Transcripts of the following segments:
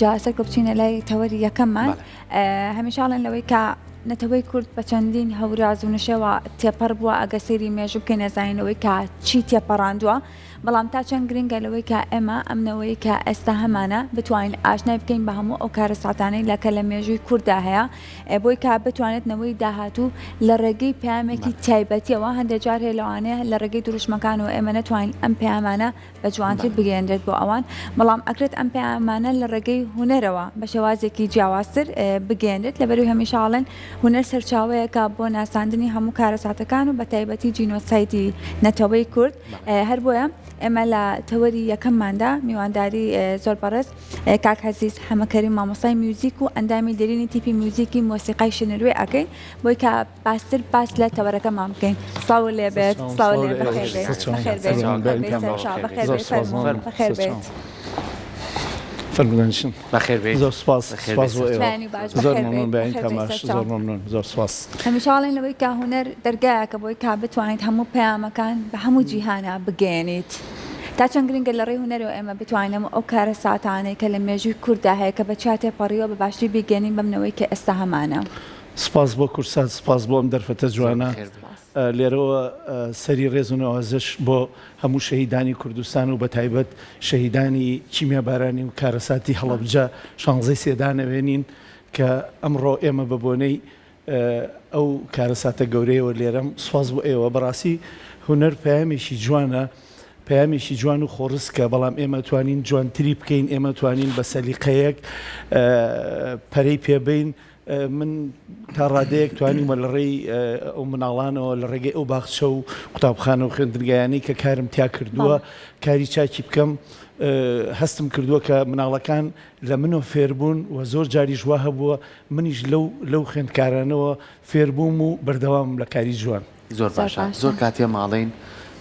جا سەرکۆ بچینە لای تەوەری یەکەممان هەمیشە ئەڵێن لەوەی کە نەتەوەی کورد بە چەندین هەوراز و نشێوە تێپەڕ بووە ئەگە سەیری مێژوو بکەین ئەزانین لەوەی کە چی تێپەڕاندووە بەڵام تا چەند گرنگە لەوەی کە ئێمە ئەم نەوەی کە ئێستا هەمانە بتوانین ئاشنای بکەین بە هەموو ئەو کارەساتانەی لە کە لە مێژووی کورددا هەیە بۆی کە بتوانێت نەوەی داهاتوو لە ڕێگەی پەیامێکی تایبەتیەوە هەندێک جار هەیە لەوانەیە لە ڕێگەی دروشمەکانەوە ئێمە نەتوانین ئەم پەیامانە بە جوانتر بگەیەنرێت بۆ ئەوان، بەڵام ئەکرێت ئەم پەیامانە لە ڕێگەی هونەرەوە بە شێوازێکی جیاوازتر بگەیەنرێت، لەبەرئەوەی هەمیشە ئەڵێن هونەر سەرچاوەیەکە بۆ ناساندنی هەموو کارەساتەکان و بە تایبەتی جینۆسایدی نەتەوەی کورد، هەر بۆیە ئێمە لە تەوەری یەکەمماندا میوانداری زۆر بەڕێز کاک عەزیز حەمەکەریم مامۆستای میوزیک و ئەندامی دێرینی تیپی میوزیکی مۆسیقای شنروێ ئەکەین بۆی کە باستر باس لە تەوەرەکەمان بکەین. سڵاو لێ بێت. سڵاو لێ بەخێر بێیت. بەخێر بێیت. بەخێر بێیت. فەرموو. بەخێر بێیت. فەرموو دانیشن. بەخێر بێیت. زۆر سوپاس. سوپاس بۆ ئێوە. بەیانی باش. زۆر بەخێر مەمنون. بێیت. بەیانیتان بەخێر بێیت باش. سەرچاو. زۆر مەمنون. زۆر سوپاس. هەمیشە ئەڵێن لەوەی کە هونەر دەرگایەکە بۆی کە بتوانیت هەموو پەیامەکان بە هەموو جیهانا بگەیەنیت. تا چەند گرنگە لە ڕێی هونەرەوە ئێمە بتوانین هەموو ئەو کارەساتانەی کە لە مێژووی کورددا هەیە کە بە چیا تێپەڕیوە بە باشتری بیگەیەنین بەم نەوەی کە ئێستا هەمانە. سپاس بۆ کوردسات، سپاس بۆ ئەم دەرفەتە جوانە. لێرەوە سەری ڕێز و نەوازش بۆ هەموو شەهیدانی کوردستان و بەتایبەت شەهیدانی کیمیابارانی و کارەساتی هەڵەبجە شانزەی سێ دانەوێنین کە ئەمڕۆ ئێمە بە بۆنەی ئەو کارەساتە گەورەیەوە لێرەم. سپاس بۆ ئێوە. بەڕاستی هونەر پەیامێکی جوانە، پەیامێکی جوان و خۆڕسکە، بەڵام ئێمە توانین جوانتری بکەین، ئێمە توانین بە سەلیقەیەک پەرەی پێبەین. من تا ڕادەیەک توانیومە لە ڕێی ئەو مناڵانەوە لە ڕێگەی ئەو باخچە و قوتابخانە و خوێندنگایانەی کە کارم تیا کردووە کاری چاکی بکەم هەستم کردووە کە مناڵەکان لە منەوە فێربوون و زۆر جاریش وا هەبووە منیش لەو لەو خوێندکارانەوە فێربووم و بەردەوامم لە کاری جوان. زۆر باشە زۆر کات ئێمە ئەڵێین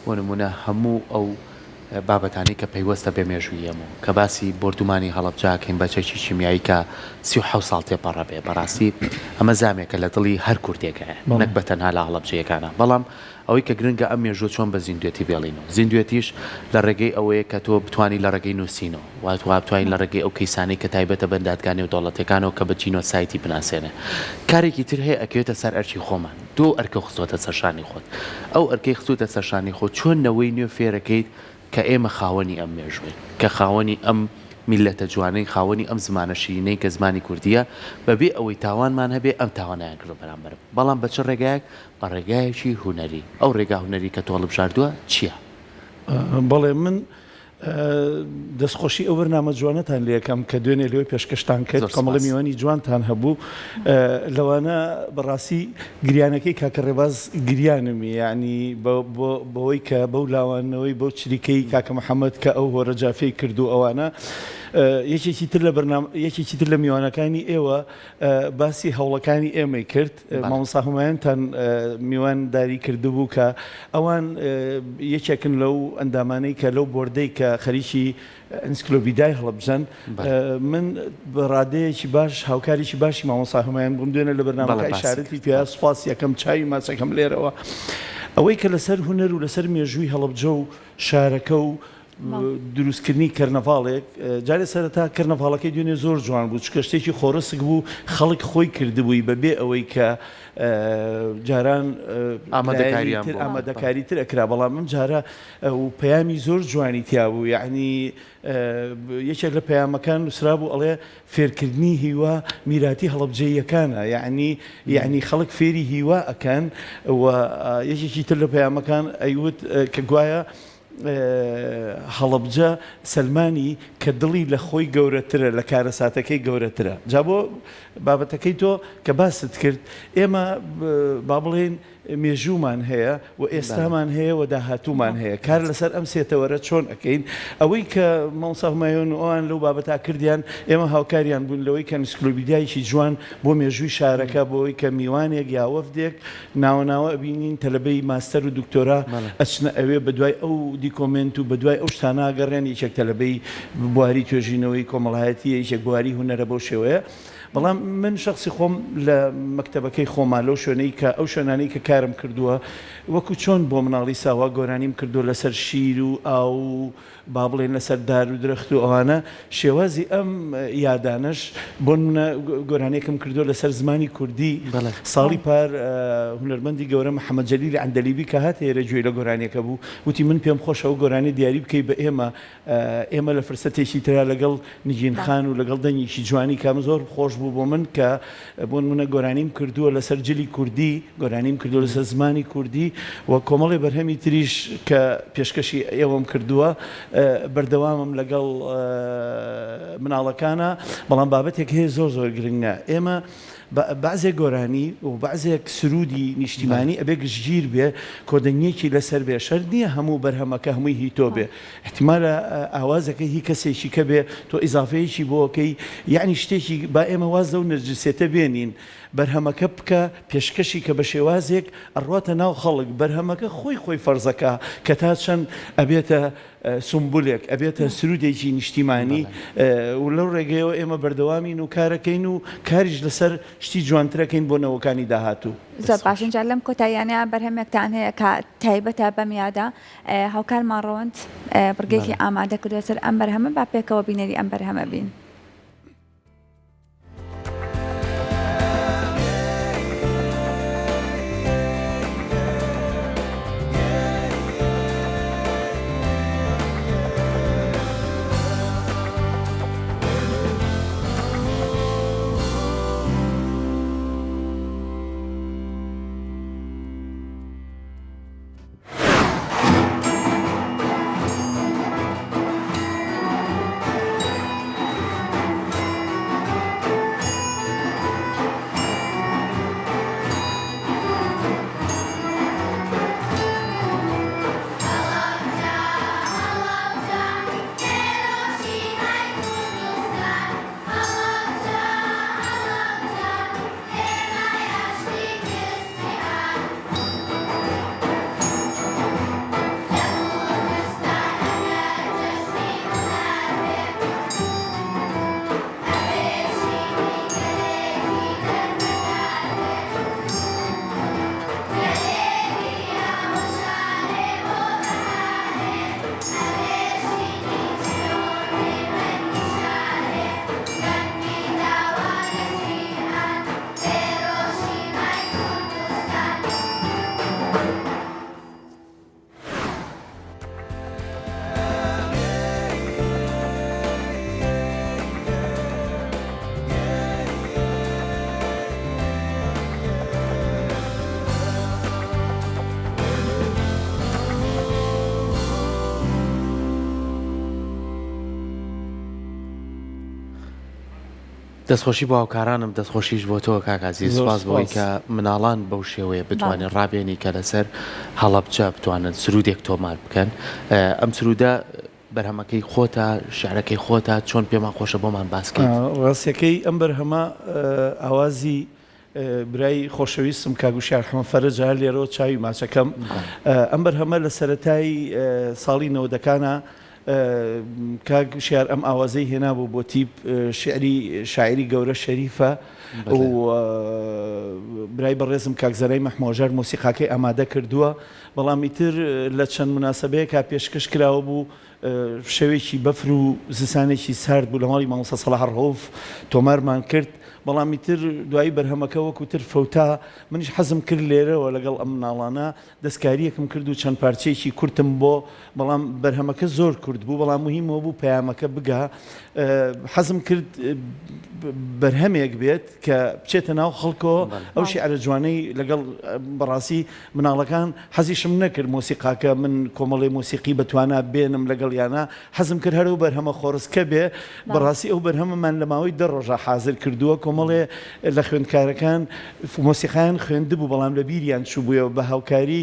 بۆ نموونە هەموو ئەو بابەتانەی کە پەیوەستە بە مێژووی ئێمەوە کە باسی بۆردومانی هەڵەبجە ئەکەین بە چەکی کیمیایی کە 37 ساڵ تێپەڕە بێ بەڕاستی ئەمە زامێکە لە دڵی هەر کوردێکایە نەک بە تەنها لە هەڵەبجەیەکانە بەڵام ئەوەی کە گرنگە ئەم مێژووە چۆن بە زیندوێتی بێڵینەوە زیندوێتیش لە ڕێگەی ئەوەیە کە تۆ بتانی لە ڕێگەی نووسینەوە واتوا بتوانین لە ڕێگەی ئەو کەیسانەی کە تایبەتە بە دادگا نێودەوڵەتیەکانەوە کە بە جینۆسایدی بناسێنێ. کارێکی تر هەیە ئەکەوێتە سەر ئەرکی خۆمان. تۆ ئەو ئەرکەو خستۆتە سەر شانی خۆت. ئەو ئەرکەی خستوتە سەر شانی خۆت چۆن نەوەی نوێ فێرەکەیت کە ئێمە خاوەنی ئەم مێژوەین، کە خاوەنی ئەم میللەتە جوانەین، خاوەنی ئەم زمانە شیرینەین کە زمانی کوردیە، بە بێ ئەوەی تاوانمان هەبێ ئەم تاوانەیان کردوە بەرامبەرم. بەڵام بە چ ڕێگایەک؟ بە ڕێگایەکی هونەری. ئەو ڕێگا هونەری کە تۆ هەڵبژاردوە چیە؟ بەڵێ من دەستخۆشی ئەو بەرنامە جوانەتان لێکەم کە دوێنێ لەوێ پێشکەشتان کرد کۆمەڵە میوانی جوانتان هەبوو لەوانە بەڕاستی گریانەکەی کاکە ڕێباز گریانمی یعنی بەوەی کە بەو لاوانەوەی بەو چریکەی کاکە محەممەد کە ئەو هۆرە جافەی کرد و ئەوانە یەکێکی تر لە بەرنامە یەکێکی تر لە میوانەکانی ئێوە باسی هەوڵەکانی ئێمەی کرد مامۆستا هومایونتان میوانداری کردبوو کە ئەوان یەکێکن لەو ئەندامانەی کە لەو بۆردەی کە خەریکی ئەنسکلۆبیدای هەڵەبجەن من بە ڕادەیەکی باش هاوکارێکی باشی مامۆستا هومایون بووم دوێنێ لە بەرنامەکە ئیشارەتی پێ سوپاس یەکەم چاوی ماچەکەم لێرەوە ئەوەی کە لەسەر هونەر و لەسەر مێژووی هەڵەبجە و شارەکە و دروستکردنی کەرنەڤاڵێک، جارێ سەرەتا کەرنەڤاڵەکەی دوێنێ زۆر جوان بوو، چونکە شتێکی خۆڕسک بوو، خەڵک خۆی کردبووی بەبێ ئەوەی کە جاران لایەنی تر ئامادەکاری تر ئەکرا، بەڵام ئەم جارە و پەیامی زۆر جوانی تیا بوو، یەعنی یەکێک لە پەیامەکان نووسرابوو ئەڵێ فێرکردنی هیوا میراتی هەڵەبجەییەکانە، یەعنی یەعنی خەڵک فێری هیوا ئەکەن و یەکێکی تر لە پەیامەکان ئەیوت کە گوایە هەڵەبجە سەلمانی کە دڵی لە خۆی گەورەترە لە کارەساتەکەی گەورەترە جا بۆ بابەتەکەی تۆ کە باست کرد ئێمە با بڵێین مێژوومان هەیە و ئێستامان هەیە و داهاتوومان هەیە کار لەسەر ئەم سێ تەوەرە چۆن ئەکەین ئەوەی کە مامۆستا هومایۆن و ئەوان لەو بابەتا کردیان ئێمە هاوکاریان بووین لەوەی کە ئەنسکلۆبیدیایەکی جوان بۆ مێژووی شارەکە بۆی کە میوانێک یا وەفدێک ناوە ناوە ئەبینین تەلەبەی ماستەر و دکتۆرا ئەچنە ئەوێ بەدوای ئەو دیکۆمێنت و بەدوای ئەو شتانە ئەگەڕێن یەکێک تەلەبەی بواری توێژینەوەی کۆمەڵایەتیە یەکێک بواری هونەرە بەو شێوەیە بەڵام من شەخسی خۆم لە مەکتەبەکەی خۆما لەو شوێنەی کە ئەو شوێنانەی کە کار. کارم کردووە وەکو چۆن بۆ مناڵی ساوا گۆرانیم کردووە لەسەر شیر و ئاو و با بڵێین لەسەر دار و درەخت و ئەوانە، شێوازی ئەم یادانەش بۆ نمونە گۆرانیەکم کردووە لەسەر زمانی کوردی، ساڵی پار هونەرمەندی گەورە محەمەد جەلیلی عەندەلیبی کە هاتە ئێرە گوێی لە گۆرانیەکە بوو وتی من پێم خۆشە ئەو گۆرانیە دیاری بکەی بە ئێمە، ئێمە لە فرسەتێکی ترا لەگەڵ نگین خان و لەگەڵ دەنگێکی جوانی کام زۆر خۆش بوو بۆ من کە بۆ نمونە گۆرانیم کردووە لەسەر جلی کوردی، گۆرانیم کردووە لەسەر زمانی کوردی و کۆمەڵێ بەرهەمی تریش کە پێشکەشی ئێوەم کردووە بەردەوامم لەگەڵ مناڵەکانا بەڵام بابەتێک هەیە زۆر زۆر گرنگە ئێمە بەعزێک گۆرانی و بەعزێک سرودی نیشتیمانی ئەبێ گشتگیر بێ کۆدەنگیەکی لەسەر بێ شەرت نییە هەموو بەرهەمەکە هەمووی هی تۆ بێ احتیمالە ئاوازەکە هی کەسێکی کە بێ تۆ ئیزافەیەکی بۆ کەی یەعنی شتێکی با ئێمە واز لەو نەرجسیەتە بێنین بەرهەمەکە بکە پێشکەشی کە بە شێوازێک ئەڕواتە ناو خەڵک بەرهەمەکە خۆی خۆی فەرزەکا کە تا چەند ئەبێتە سومبولێک ئەبێتە سرودێکی نیشتیمانی و لەو ڕێگەیەوە ئێمە بەردەوامین و کارەکەین و کاریش لەسەر شتی جوانترەکەین بۆ نەوەکانی داهاتوو. زۆر باش ئینجا لەم کۆتاییانەیا بەرهەمێکتان هەیە کە تایبەتە بەم یادە هاوکارمان ڕەوەند بڕگەیەکی ئامادە کردووە سەر ئەم بەرهەمە با پێکەوە بینەری ئەم بەرهەمە بین. دەستخۆشی بۆ هاوکارانم دەستخۆشیش بۆ تۆ کاک عەزیز زۆر سوپاس بۆی سوپاس. کە مناڵان بەو شێوەیە بتوانن ڕابێنی کە لەسەر هەڵەبجە بتوانن سرودێک تۆمار بکەن ئەم سرودە بەرهەمەکەی خۆتە شعرەکەی خۆتە چۆن پێمان خۆشە بۆمان باس کەیت. ڕاستیەکەی ئەم بەرهەمە ئاوازی برای خۆشەویستم کاک وشیار حەمە فەرەجە هەر لێرەوە چاوی ماچەکەم ئەم بەرهەمە لە سەرەتای ساڵی نەوەدەکانا کاک وشیار ئەم ئاوازەی هێنابوو بۆ تیپ شیعری شاعیری گەورە شەریفە و برای بەڕێزم کاک زەرای مەحمۆژار مۆسیقاکەی ئامادە کردووە بەڵام ئیتر لە چەند مناسبەیەکا پێشکەش کراوە بوو شەوێکی بەفر و زستانێکی سارد بوو لە ماڵی مامۆستا سەڵاح ڕەوف تۆمارمان کرد بەڵام ئیتر دوایی بەرهەمەکە وەکو تر فەوتا منیش حەزم کرد لێرەوە لەگەڵ ئەم مناڵانە دەستکارییەکم کرد و چەند پارچەیەکی کورتم بۆ بەڵام بەرهەمەکە زۆر کورت بوو بەڵام موهیم ئەوە بوو پەیامەکە بگا حەزم کرد بەرهەمێک بێت کە بچێتە ناو خەڵکەوە ئەو شیعرە جوانەی لەگەڵ بەڕاستی مناڵەکان حەزیشم نەکرد مۆسیقاکە من کۆمەڵی مۆسیقی بەتوانا بێنم لەگەڵیانە حەزم کرد هەر ئەو بەرهەمە خۆڕسکە بێ، بەڕاستی ئەو بەرهەمەمان لە ماوەی دە ڕۆژا حازر کردووە، کۆمەڵێ لە خوێندکارەکان مۆسیقایان خوێندبوو بەڵام لە بیریان چووبوویەوە، بە هاوکاری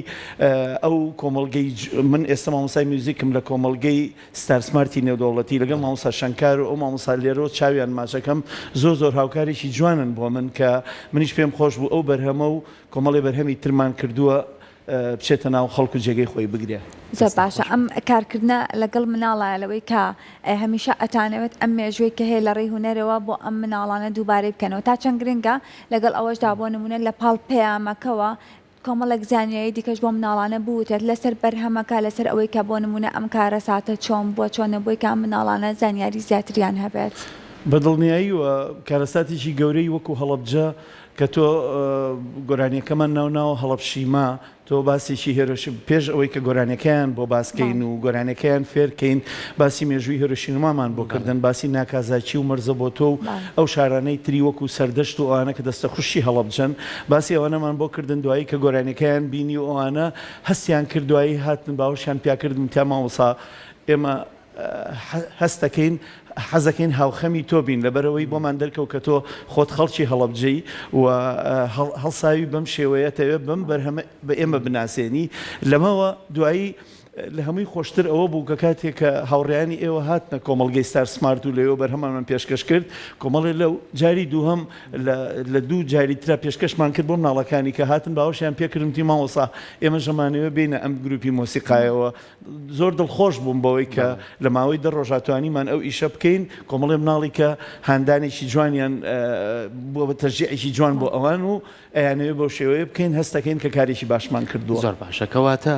ئەو کۆمەڵگەی من ئێستا مامۆستای میوزیکم لە کۆمەڵگەی ستار سمارتی نێودەوڵەتی لەگەڵ مامۆستا شەنکار و ئەو مامۆستا لێرەوە چاویان ماچەکەم زۆر زۆر هاوکارێکی جوانن بۆ من کە منیش پێم خۆش بوو ئەو بەرهەمە و کۆمەڵێ بەرهەمی ترمان کردووە بچێتە ناو خەڵک و جێگەی خۆی بگرێ. زۆر باشە ئەم کارکردنە لەگەڵ مناڵایە لەوەی کە هەمیشە ئەتانەوێت ئەم مێژووەی کە هەیە لە ڕێی هونەرەوە بۆ ئەم مناڵانە دووبارەی بکەنەوە تا چەند گرنگە لەگەڵ ئەوەشدا بۆ نمونە لە پاڵ پەیامەکەوە. کۆمەڵێک زانیاری دیکەش بۆ مناڵانە بوترێت لەسەر بەرهەمەکە، لەسەر ئەوەی کە بۆ نموونە ئەم کارەساتە چۆن بووە، چۆن بووی کە ئەم مناڵانە زانیاری زیاتریان هەبێت. بە دڵنیاییوە کارەساتێکی گەورەی وەکو هەڵەبجە کە تۆ گۆرانیەکەمان ناو ناوە هەڵەبشیما، تۆ باسێکی هێرۆشی پێش ئەوەی کە گۆرانیەکەیان بۆ باس کەین و گۆرانیەکەیان فێر کەین باسی مێژووی هێرۆشینمامان بۆ کردن باسی ناکازاکی و مەرزەبۆتۆ و ئەو شارانەی تری وەکو سەردەشت و ئەوانە کە دەستە خوشکی هەڵەبجەن باسی ئەوانەمان بۆ کردن دوایی کە گۆرانیەکەیان بینی و ئەوانە هەستیان کرد دوایی هاتن باوەشیان پیا کردم وتیان مامۆستا ئێمە هەستەکەین حەزەکەین هاوخەمی تۆ بین لەبەرئەوەی بۆمان دەرکەوت کە تۆ خۆت خەڵکی هەڵەبجەی و هەڵساوی بەم شێوەیە تەوێ بەم بەرهەمە بە ئێمە بناسێنی لەمەوە دوایی لە هەمووی خۆشتر ئەوە بوو کە کاتێک کە هاوڕێیانی ئێوە هاتنە کۆمەڵگەی ستار سمارت و لەوێ بەرهەمانمان پێشکەش کرد کۆمەڵێ لەو جاری دووهەم لە دوو جاری ترا پێشکەشمان کرد بۆ مناڵەکانی کە هاتن باوەشیان پێکردم وتی مامۆستا ئێمەش ئەمانەوێ بێینە ئەم گروپی مۆسیقایەوە زۆر دڵخۆش بووم بەوەی کە لە ماوەی دە ڕۆژا توانیمان ئەو ئیشە بکەین، کۆمەڵێ مناڵی کە هاندانێکی جوانیان بووە بە تەشجیعێکی جوان بۆ ئەوان و ئەیانەوێ بەو شێوەیە بکەین، هەست دەکەین کە کارێکی باشمان کردووە. زۆر باشە، کەواتە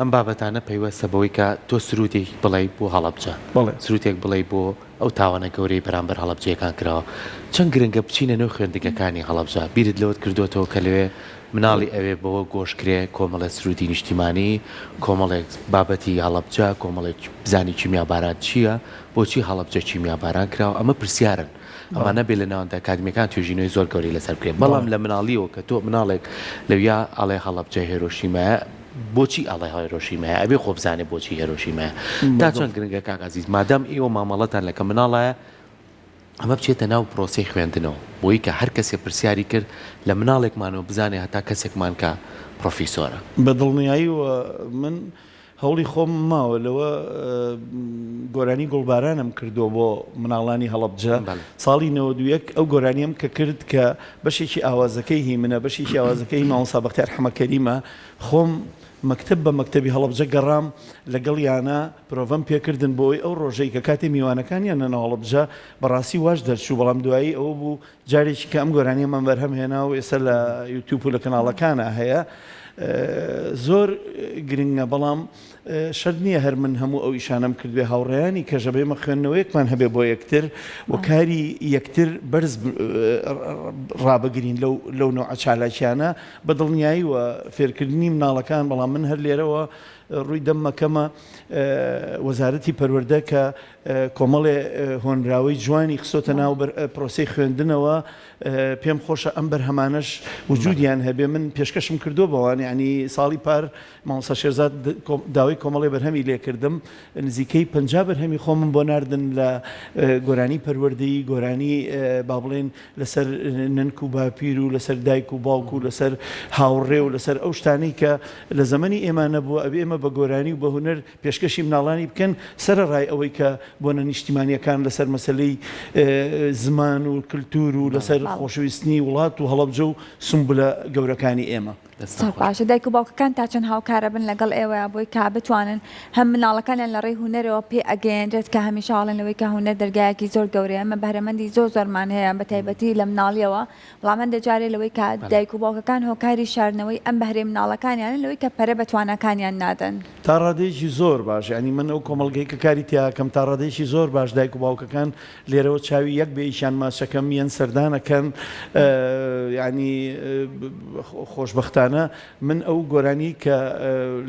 ئەم بابەتانە پەیوەستە بەوەی کە تۆ سروودێک بڵێی بۆ هەڵەبجە، بەڵێ. سروودێک بڵێی بۆ ئەو تاوانە گەورەی بەرامبەر هەڵەبجەیەکان کراوە. چەند گرنگە بچینە نێو خوێندنگەکانی هەڵەبجە، بیرت لەوەت کردۆتەوە کە لەوێ مناڵی ئەوێ بەوە گۆش کرێ کۆمەڵێ سروودی نیشتیمانی، کۆمەڵێک بابەتی هەڵەبجە، کۆمەڵێک بزانی کیمیاباران چییە، بۆچی هەڵەبجە کیمیاباران کراوە، ئەمە پرسیارن، ئەمانە بێ لە ناوەندە ئەکادیمیەکان توێژینەوەی زۆر گەورەی لەسەر بکرێ، بەڵام لە مناڵیەوە کە تۆ مناڵێک لەویا ئەڵێ هەڵەبجە هێرۆشیمایە، بۆچی ئەڵێ هێرۆشیمایە، ئەبێ خۆ بزانێ بۆچی هێرۆشیمایە. تا چەند گرنگە کاک عەزیز مادام ئێوە مامەڵەتان لەکە مناڵایە، ئەمە بچێتە ناو پرۆسەی خوێندنەوە بۆی کە هەر کەسێ پرسیاری کرد لە مناڵێکمانەوە بزانێ هەتا کەسێکمان کە پرۆفیسۆرە. بە دڵنیاییەوە من هەوڵی خۆم ماوە لەوە گۆرانی گوڵبارانم کردووە بۆ مناڵانی هەڵەبجە ساڵی 91 ئەو گۆرانیەم کە کرد کە بەشێکی ئاوازەکەی هی منە بەشێکی ئاوازەکەی مامۆستا بەختیار حەمەکەریمە خۆم مەکتەب بە مەکتەبی هەڵەبجە گەڕام لەگەڵیانە پرۆڤەم پێکردن بۆ ئەوەی ئەو ڕۆژەی کە کاتێ میوانەکانیان نەنە هەڵەبجە بەڕاستی واش دەرچوو بەڵام دوایی ئەوە بوو جارێکی کە ئەم گۆرانیەمان بەرهەم هێنا و ئێستا لە یوتیوب و لە کەناڵەکانا هەیە زۆر گرنگە بەڵام شەرت نییە هەر من هەموو ئەو ئیشانەم کردبێ هاوڕێیانی کەژە بێمە خوێندنەوەیەکمان هەبێ بۆ یەکتر و کاری یەکتر بەرز ڕابگرین لەو لەو نەوعە چالاکیانە بە دڵنیایی و فێرکردنی مناڵەکان بەڵام من هەر لێرەوە ڕووی دەم مەکەمە وەزارەتی پەروەردە کە کۆمەڵێ هۆنراوەی جوانی خستۆتە ناو پرۆسەی خوێندنەوە پێم خۆشە ئەم بەرهەمانەش وجودیان هەبێ من پێشکەشم کردووە بەوان یعنی ساڵی پار مامۆستا شێرزاد داوای کۆمەڵێ بەرهەمی لێکردم نزیکەی 50 بەرهەمی خۆمم بۆ ناردن لە گۆرانی پەروەردەیی گۆرانی با بڵێن لەسەر نەنک و باپیر و لەسەر دایک و باوک و لەسەر هاوڕێ و لەسەر ئەو شتانەی کە لە زەمەنی ئێمە نەبووە ئەبێ ئێمە بە گۆرانی و بە هونەر پێشکەشی مناڵانی بکەن سەرەڕای ئەوەی کە بۆنە نیشتیمانیەکان لەسەر مەسەلەی زمان و کلتور و لەسەر خۆشەویستنی وڵات و هەڵەبجە و سومبولە گەورەکانی ئێمە. زۆر باشە دایک و باوکەکان تا چەند هاوکارەبن لەگەڵ ئێوەیا بۆی کا بتوانن هەم مناڵەکانیان لە ڕێی هونەرەوە پێ ئەگەیەنرێت کە هەمیشە ئەڵێن لەوەی کە هونەر دەرگایەکی زۆر گەورەیە ئێمە بەهرەمەندی زۆر زۆرمان هەیە بە تایبەتی لە مناڵیەوە بەڵام هەندێ جارێ لەوەی کە دایک و باوکەکان هۆکاری شاردنەوەی ئەم بەهرەی مناڵەکانیانن لەوەی کە پەرە بە تواناکانیان نادەن. تا ڕادەیەکی زۆر باش یانی من ئەو کۆمەڵگەی کە کاری تیا ئەکەم تا ڕادەیەکی زۆر باش دایک و باوکەکان لێرەوە چاوی یەک بە یەکیان ماچەکەم یەن سەردان ئەکەن یانی خۆشبەختانە من ئەو گۆرانی کە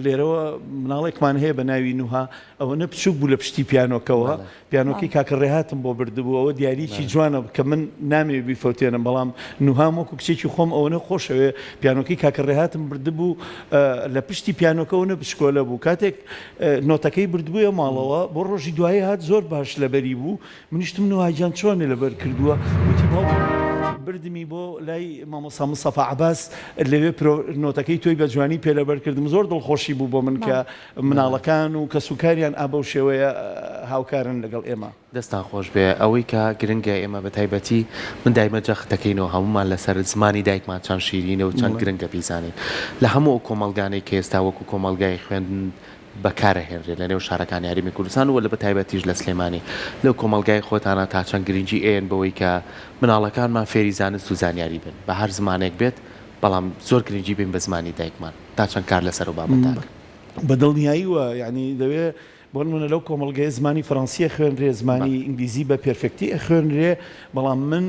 لێرەوە مناڵێکمان هەیە بە ناوی نوها ئەوەنە بچوک بوو لە پشتی پیانۆکەوە پیانۆکەی کاکە ڕێهاتم بۆ بردبوو ئەوە دیاریی جوانە کە من نامەوێ بیفەوتێنم بەڵام نوهام وەکو کچێکی خۆم ئەوەنە خۆشەوێ پیانۆکەی کاکە ڕێهاتم بردبوو لە پشتی پیانۆکە ئەوەنە بچکۆلە بوو کاتێک نۆتەکەی بردبوویە ماڵەوە بۆ ڕۆژی دوایی هات زۆر باش لەبەری بوو منیشتم نوها گیان چۆنی لەبەر کردووە وتی باوکم بردمی بۆ لای مامۆستا مستەفا عەباس لەوێ پرۆ نۆتەکەی تۆی بە جوانی پێ لەبەر کردم زۆر دڵخۆشی بوو بۆ من کە مناڵەکان و کەسوکاریان ئا بەو شێوەیە هاوکارن لەگەڵ ئێمە. دەستتان خۆش بێ ئەوەی کە گرنگە ئێمە بە تایبەتی من دایمە جەخت دەکەینەوە هەموومان لەسەر زمانی دایکمان چەند شیرینە و چەند گرنگە بیزانین لە هەموو ئەو کۆمەڵگانەی کە ئێستا وەکو کۆمەڵگای خوێندن بەکارەهێنرێت لە نێو شارەکانی هەرێمی کوردستان و لە بە تایبەتیش لە سلێمانی لەو کۆمەڵگای خۆتانە تا چەند گرنگی ئەیەن بەوەی کە مناڵەکانمان فێری زانست و زانیاری بن بە هەر زمانێک بێت. بەڵام زۆر گرنگی بین بە زمانی دایکمان تا چەند کار لەسەر ئەو بابەتە ئەکەن؟ بە دڵنیاییوە یانی لەوێ بۆ نموونە لەو کۆمەڵگەیە زمانی فەرەنسی ئەخوێنرێ، زمانی ئینگلیزی بە perfect ی ئەخوێنرێ، بەڵام من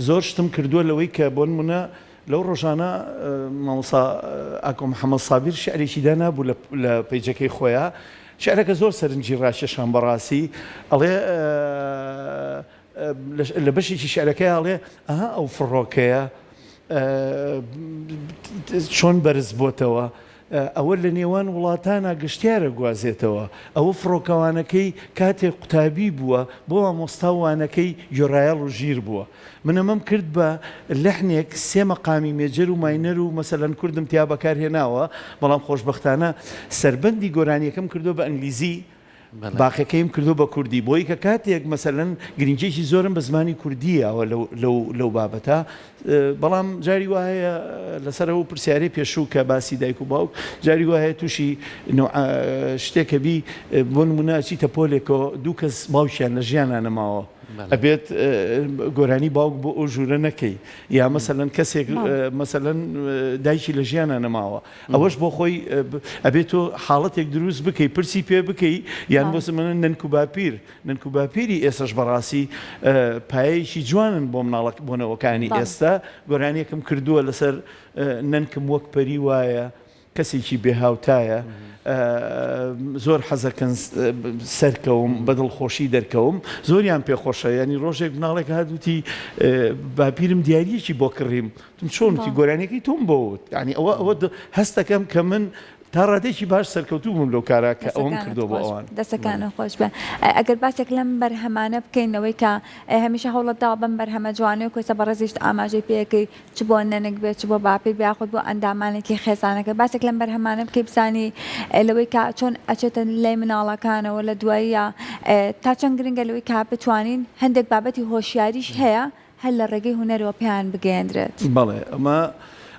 زۆر شتم کردووە لەوەی کە بۆ نموونە لەو ڕۆژانە مامۆستا ئاکۆ محەمەد سابیر شیعرێکی دانابوو لە پەیجەکەی خۆیا، شیعرەکە زۆر سەرنجی ڕاکێشام بەڕاستی، ئەڵێ لە بەشێکی شیعرەکەیا ئەڵێ ئەها ئەو فڕۆکەیە چۆن بەرز بۆتەوە، ئەوە لە نێوان وڵاتانا گەشتیار ئەگوازێتەوە، ئەوە فڕۆکەوانەکەی کاتێک قوتابی بووە بۆ مامۆستا و وانەکەی گوێڕایەڵ و ژیر بووە. من ئەمەم کرد بە لەحنێک سێ مەقامی major و minor و مەسەلەن کوردم تیا بەکار هێناوە، بەڵام خۆشبەختانە سەربەندی گۆرانییەکەم کردووە بە ئینگلیزی، باقیەکەیم کردووە بە کوردی بۆی کە کاتێک مەسەلەن گرنگیەکی زۆرم بە زمانی کوردی یاوە لەو لەو لەو بابەتە بەڵام جاری وا هەیە لەسەر ئەو پرسیارەی پێشوو کە باسی دایک و باوک جاری وا هەیە تووشی شتێکە بی بۆ نمونە ئەچیتە پۆلێکەوە دوو کەس باوکیان لە ژیانا نەماوە ئەبێت گۆرانی باوک بۆ ئەو ژوورە نەکەی یا مەسەلەن کەسێک مەسەلەن دایکی لە ژیانا نەماوە ئەوەش بۆ خۆی ئەبێ تۆ حاڵەتێک دروست بکەی پرسی پێ بکەی یان بۆ نمونە نەنک و باپیر نەنک و باپیری ئێسەش بەڕاستی پایەیەکی جوانن بۆ مناڵەک بۆ نەوەکانی ئێستا گۆرانیەکم کردووە لەسەر نەنکم وەک پەری وایە کەسێکی بێهاوتایە زۆر حەزەکەن سەرکەوم بە دڵخۆشی دەرکەوم زۆریان پێخۆشە ینی ڕۆژێک مناڵێک هات وتی باپیرم دیاریەکی بۆ کڕیم وتم چۆن وتی گۆرانیەکەی تۆم بۆ وت یانی ئەوە ئەوە هەستەکەم کە من تا ڕادەیەکی باش سەرکەوتوو بووم لەو کارە کە ئەوەم کردووە بۆ ئەوان. دەستەکانت خۆش بێ. ئەگەر باسێک لەم بەرهەمانە بکەین لەوەی کە هەمیشە هەوڵت داوە بەم بەرهەمە جوانەی و کۆیسە بەڕێزیشت ئاماژەی پێ ئەکەی چ بۆ نەنک بێ چ بۆ باپیر بێ یاخود بۆ ئەندامانێکی خێزانەکە باسێک لەم بەرهەمانە بکەی بزانی لەوەی کە چۆن ئەچێتە لای مناڵەکانەوە لە دواییە تا چەند گرنگە لەوەی کە بتوانین هەندێک بابەتی هۆشیاریش هەیە هەر لە ڕێگەی هونەرەوە پێیان بگەیەندرێت. بەڵێ ئەمە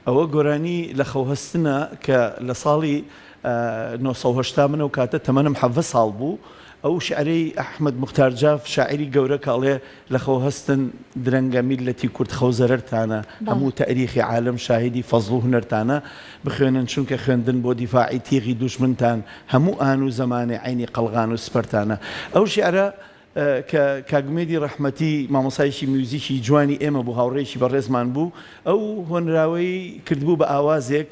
ئەوە گۆرانی لە خەو هەستنە کە لە ساڵی 980 من ئەو کاتە تەمەنم 17 ساڵ بوو ئەو شیعرەی ئەحمەد موختار جاف شاعیری گەورە کە ئەڵێ لە خەو هەستن درەنگە میللەتی کورد خەو زەرەرتانە هەموو تەئریخی عالەم شاهیدی فەزڵ و هونەرتانە بخوێنن چونکە خوێندن بۆ دیفاعی تیغی دوژمنتان هەموو ئان و زەمانێ عەینی قەڵغان و سپەرتانە ئەو شیعرە کە کاک ئومێدی ڕەحمەتی مامۆستایەکی میوزیکی جوانی ئێمە بوو، هاوڕێیەکی بەڕێزمان بوو، ئەو هۆنراوەی کردبوو بە ئاوازێک،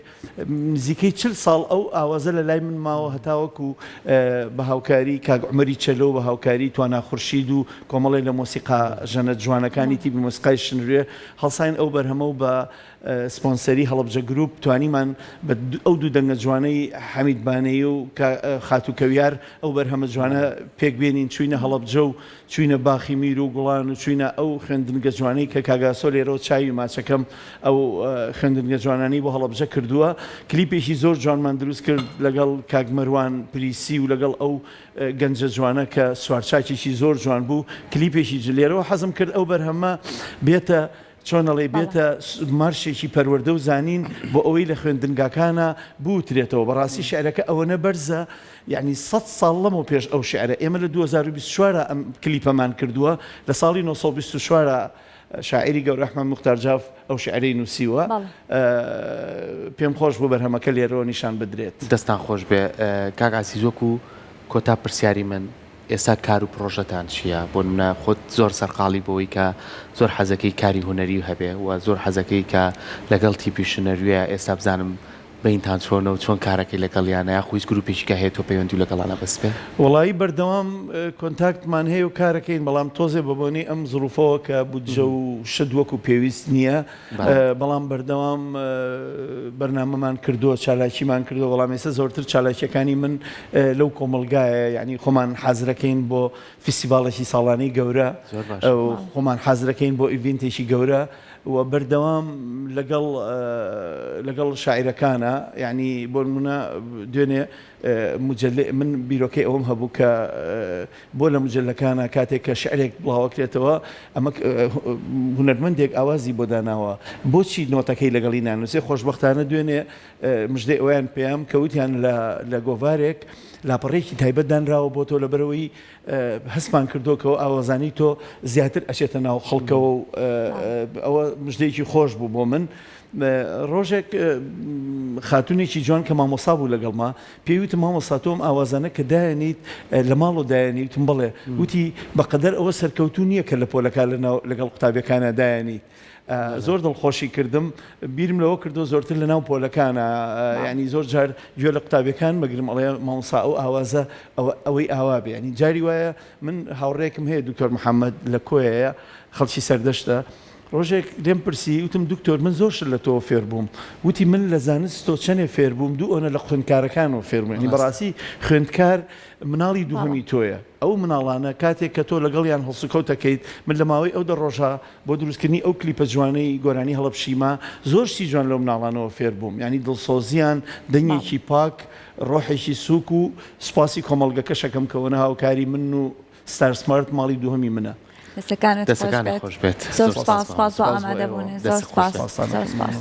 نزیکەی چل ساڵ ئەو ئاوازە لە لای من ماوە هەتاوەکو بە هاوکاری کاک عومەری چەلۆ و بە هاوکاری توانا خورشید و کۆمەڵێک لە مۆسیقا ژەنە جوانەکانی تیپی مۆسیقای شنروێ هەڵساین ئەو بەرهەمە و بە سپۆنسەری هەڵەبجە گروپ توانیمان بە ئەو دوو دەنگە جوانەی حەمید بانەیی و خاتوو کەویار ئەو بەرهەمە جوانە پێک بێنین، چووینە هەڵەبجە و چووینە باخی میر و گوڵان و چووینە ئەو خوێندنگە جوانەی کە کاک ئاسۆ لێرەوە چاوی ماچەکەم ئەو خوێندنگە جوانانەی بۆ هەڵەبجە کردووە. کلیپێکی زۆر جوانمان دروست کرد لەگەڵ کاک مەروان پریسی و لەگەڵ ئەو گەنجە جوانە کە سوارچاکێکی زۆر جوان بوو کلیپێکی لێرەوە حەزم کرد ئەو بەرهەمە بێتە چۆن ئەڵێی بێتە مارشێکی پەروەردە و زانین بۆ ئەوەی لە خوێندنگاکانا بوترێتەوە بەڕاستی شیعرەکە ئەوەنە بەرزە یانی سەد ساڵ لەمەو پێش ئەو شیعرە ئێمە لە 2024 ئەم کلیپەمان کردووە لە ساڵی 924 شاعیری گەورە ئەحمەد موختار جاف ئەو شیعرەی نووسیوە پێم خۆش بوو بەرهەمەکە لێرەوە نیشان بدرێت. دەستان خۆش بێ کاک عەزیز وەکو کۆتا پرسیاری من ئێستا کار و پڕۆژەتان چییە؟ بۆ نمونە خۆت زۆر سەرقاڵی بەوەی کە زۆر حەزەکەی کاری هونەری هەبێ و زۆر حەزەکەی کە لەگەڵ تیپی شنەروێ ئێستا بزانم بەینتان چۆنە و چۆن کارەکەی لەگەڵیانە یاخو هیچ گروپێکی کە هەیە تۆ پەیوەندیو لەگەڵانا بەستبێ؟ وەڵایی بەردەوام contact مان هەیە و کارەکەین بەڵام تۆزێ بەبۆنەی ئەم زروفەوە کە بودجە و شت وەکو پێویست نییە بەڵام بەردەوام بەرنامەمان کردووە چالاکیمان کردووە بەڵام ئێستا زۆرتر چالاکیەکانی من لەو کۆمەڵگایە یعنی خۆمان حازرەکەین بۆ فیستیڤاڵێکی ساڵانەی گەورە خۆمان حازرەکەین بۆ event ێکی گەورە و بەردەوام لەگەڵ لەگەڵ شاعیرەکانە یعنی بۆ نمونە دوێنێ. مجلە من بیرۆکەی ئەوەم هەبوو کە بۆ لە مجلەکانە کاتێک کە شعرێک بڵاوەکرێتەوە ئەمە هونەرمەندێک ئاوازی بۆ داناوە بۆچی نۆتەکەی لەگەڵی نانووسێ خۆشبەختانە دوێنێ مژدەی ئەویان پێیام کە وتیان لە گۆڤارێک لاپەڕێکی تایبەت دانراوە بۆ تۆ لەبەرەوەی هەستمان کردووە کەەوە ئاوازانی تۆ زیاتر ئەچێتە ناو خەڵکەوە و ئەوە مژدەیەکی خۆش بوو بۆ من. ڕۆژێک خاتونێکی جوان کە مامۆسا بوو لەگەڵما پێی وتم مامۆستا تۆ ئەم ئاوازانە کە دایەنیت لە ماڵەوە دایەنی وتم بەڵێ وتی بەقەدەر ئەوە سەرکەوتوو نییە کە لە پۆلەکە لەناو لەگەڵ قوتابیەکانە دایەنیت زۆر دڵخۆشی کردم بیرم لەوە کردو زۆرتر لە ناو پۆلەکانە ینی زۆر جار گوێ لە قوتابیەکان مەگرم ئەڵێ مامۆستا ئەو ئاوازە ئەوەی ئاوا بێ ینی جاری وایە من هاوڕێکم هەیە دکتۆر محەممەد لە کۆیەیە خەڵکی سەردەشتە ڕۆژێک لێم پرسی، وتم دکتۆر من زۆر شت لە تۆوە فێر بووم. وتی من لە زانست تۆ چەنێ فێر بووم، دوو ئەونە لە خوێندکارەکانەوە فێر بووم. یانی بەڕاستی خوێندکار مناڵی دووهەمی تۆیە. ئەو مناڵانە کاتێک کە تۆ لەگەڵیان هەڵسوکەوت دەکەیت، من لە ماوەی ئەو دە ڕۆژە بۆ دروستکردنی ئەو کلیپە جوانەی گۆرانی هەڵەپشیمە، زۆر شتی جوان لەو مناڵانەوە فێر بووم. یانی دڵسۆزیان، دەنگێکی پاک، ڕۆحێکی سووک و سوپاسی کۆمەڵگەکەش ئەکەم کە ئەوەنە هاوکاری منن و ستار سمارت ماڵی دووهەمی منە. دەستەکانت خۆش دەستەکانت بێت خۆش بێت زۆر زۆر سپاس سپاس سپاس بۆ سپاس بۆ ئامادە ئێوە. بوونت زۆر دەست خۆش سپاس بێت. زۆر سپاس.